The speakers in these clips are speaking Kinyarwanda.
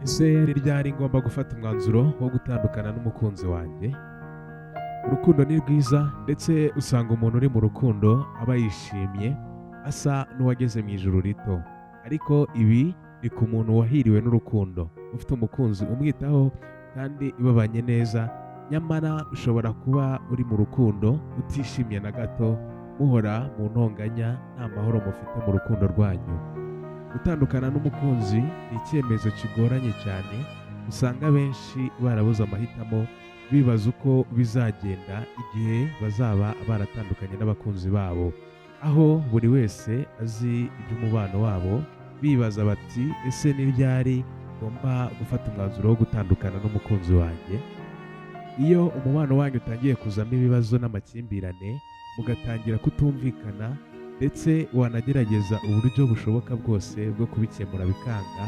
Ese ni ryari ngomba gufata umwanzuro wo gutandukana n'umukunzi wanjye? Urukundo ni rwiza, ndetse usanga umuntu uri mu rukundo aba yishimye, asa n'uwageze mu ijuru rito. Ariko ibi ni ku muntu wahiriwe n'urukundo, ufite umukunzi umwitaho kandi babanye neza. Nyamara ushobora kuba uri mu rukundo utishimye na gato, muhora mu ntonganya, nta mahoro mufite mu rukundo rwanyu. Gutandukana n'umukunzi ni icyemezo kigoranye cyane, usanga benshi barabuze amahitamo, bibaza uko bizagenda igihe bazaba baratandukanye n'abakunzi babo, aho buri wese azi iby'umubano wabo, bibaza bati: "Ese ni ryari ngomba gufata umwanzuro wo gutandukana n'umukunzi wanjye?" Iyo umubano wanyu utangiye kuzamo ibibazo n'amakimbirane, mugatangira kutumvikana, ndetse wanagerageza uburyo bushoboka bwose bwo kubikemura bikanga,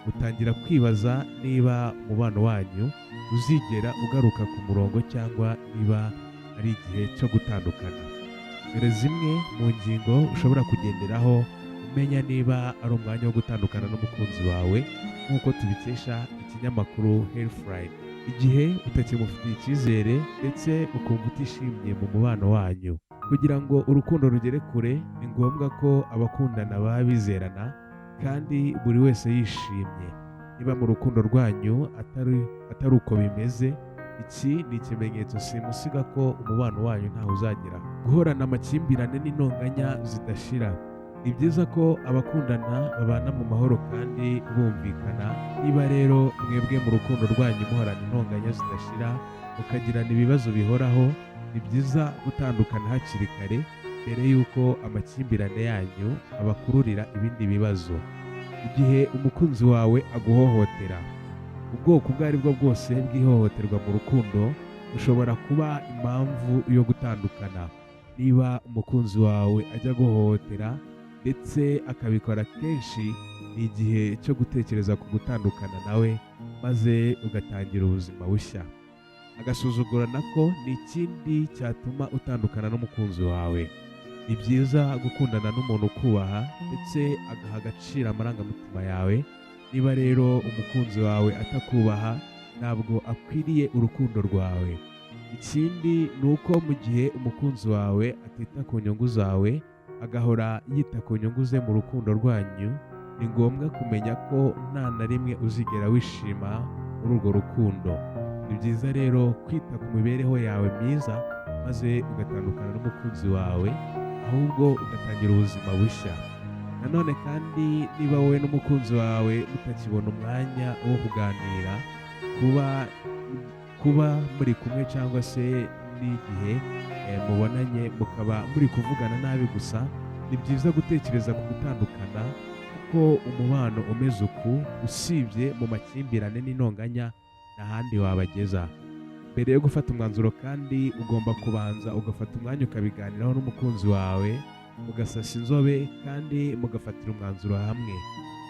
utangira kwibaza niba umubano wanyu uzigera ugaruka ku murongo cyangwa niba ari igihe cyo gutandukana. Dore zimwe mu ngingo ushobora kugenderaho umenya niba ari umwanya wo gutandukana n'umukunzi wawe, nk'uko tubikesha ikinyamakuru Healthline. Igihe utakimufitiye icyizere ndetse ukumva utishimye mu mubano wanyu. Kugira ngo urukundo rugere kure, ni ngombwa ko abakundana baba bizerana kandi buri wese yishimye. Niba mu rukundo rwanyu atari uko bimeze, iki ni ikimenyetso simusiga ko umubano wanyu ntaho uzagera. Guhorana amakimbirane n'intonganya zidashira. Ni byiza ko abakundana babana mu mahoro kandi bumvikana. Niba rero mwebwe mu rukundo rwanyu muhorana intonganya zidashira, mukagirana ibibazo bihoraho, ni byiza gutandukana hakiri kare mbere y'uko amakimbirane yanyu abakururira ibindi bibazo. Igihe umukunzi wawe aguhohotera. Ubwoko ubwo ari bwo bwose bw'ihohoterwa mu rukundo bushobora kuba impamvu yo gutandukana. Niba umukunzi wawe ajya aguhohotera ndetse akabikora kenshi, ni igihe cyo gutekereza ku gutandukana nawe maze ugatangira ubuzima bushya. Agasuzuguro nako ni ikindi cyatuma utandukana n'umukunzi wawe. Ni byiza gukundana n'umuntu ukubaha ndetse agaha agaciro amarangamutima yawe. Niba rero umukunzi wawe atakubaha, ntabwo akwiriye urukundo rwawe. Ikindi ni uko mu gihe umukunzi wawe atita ku nyungu zawe, agahora yita ku nyungu ze mu rukundo rwanyu, ni ngombwa kumenya ko nta na rimwe uzigera wishima muri urwo rukundo. Ni byiza rero kwita ku mibereho yawe myiza maze ugatandukana n'umukunzi wawe, ahubwo ugatangira ubuzima bushya. Nanone kandi, niba wowe n'umukunzi wawe mutakibona umwanya wo kuganira, kuba muri kumwe cyangwa se n'igihe mubonanye mukaba muri kuvugana nabi gusa, ni byiza gutekereza ku gutandukana, kuko umubano umeze uku, usibye mu makimbirane n'intonganya, nta handi wabageza. Mbere yo gufata umwanzuro kandi, ugomba kubanza ugafata umwanya ukabiganiraho n'umukunzi wawe, mugasasa inzobe kandi mugafatira umwanzuro hamwe.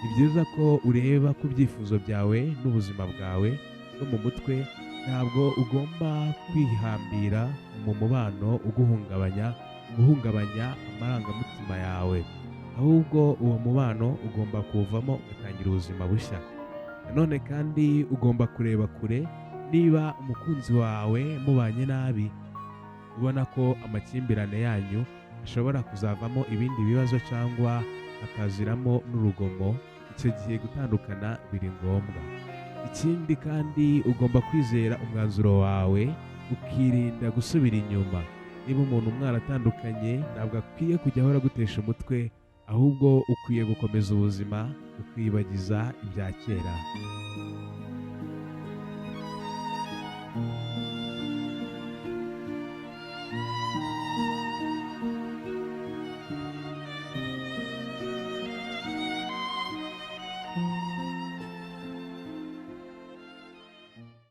Ni byiza ko ureba ku byifuzo byawe n'ubuzima bwawe bwo mu mutwe. Ntabwo ugomba kwihambira mu mubano uguhungabanya, guhungabanya amarangamutima yawe, ahubwo uwo mubano ugomba kuwuvamo ugatangira ubuzima bushya. Nanone kandi ugomba kureba kure. Niba umukunzi wawe mubanye nabi, ubona ko amakimbirane yanyu ashobora kuzavamo ibindi bibazo cyangwa hakaziramo n'urugomo, icyo gihe gutandukana biri ngombwa. Ikindi kandi, ugomba kwizera umwanzuro wawe, ukirinda gusubira inyuma. Niba umuntu mwaratandukanye, ntabwo akwiye kujya ahora agutesha umutwe, ahubwo ukwiye gukomeza ubuzima, ukiyibagiza ibya kera.